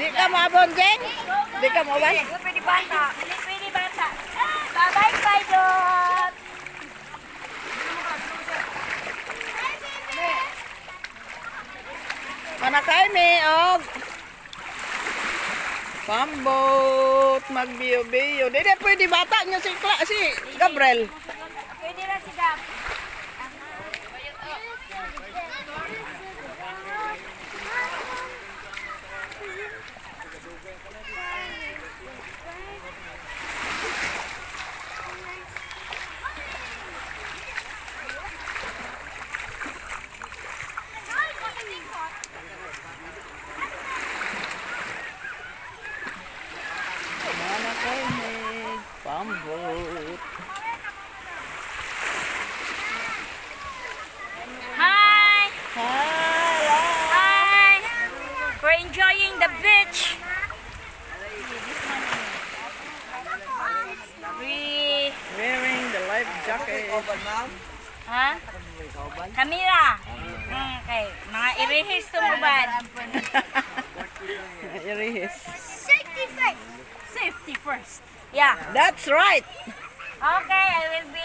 Di ka maabon, Jeng? Di ka maabon? Hindi pwede bata. Hindi pwede bata. Bye-bye, bye, dog. Manakay mi og pambot, magbiyo-biyo. Di di pwede bata nyo si Gabriel. Pwede na si Gab. Manakay mi pambot. Hi! Hello. Hi! We're enjoying the beach. We Wearing the life jacket. Ha? Camera. Okay. Mga irihis tumubad. Irihis. Safety first. Safety first. Yeah. That's right. Okay, I will be.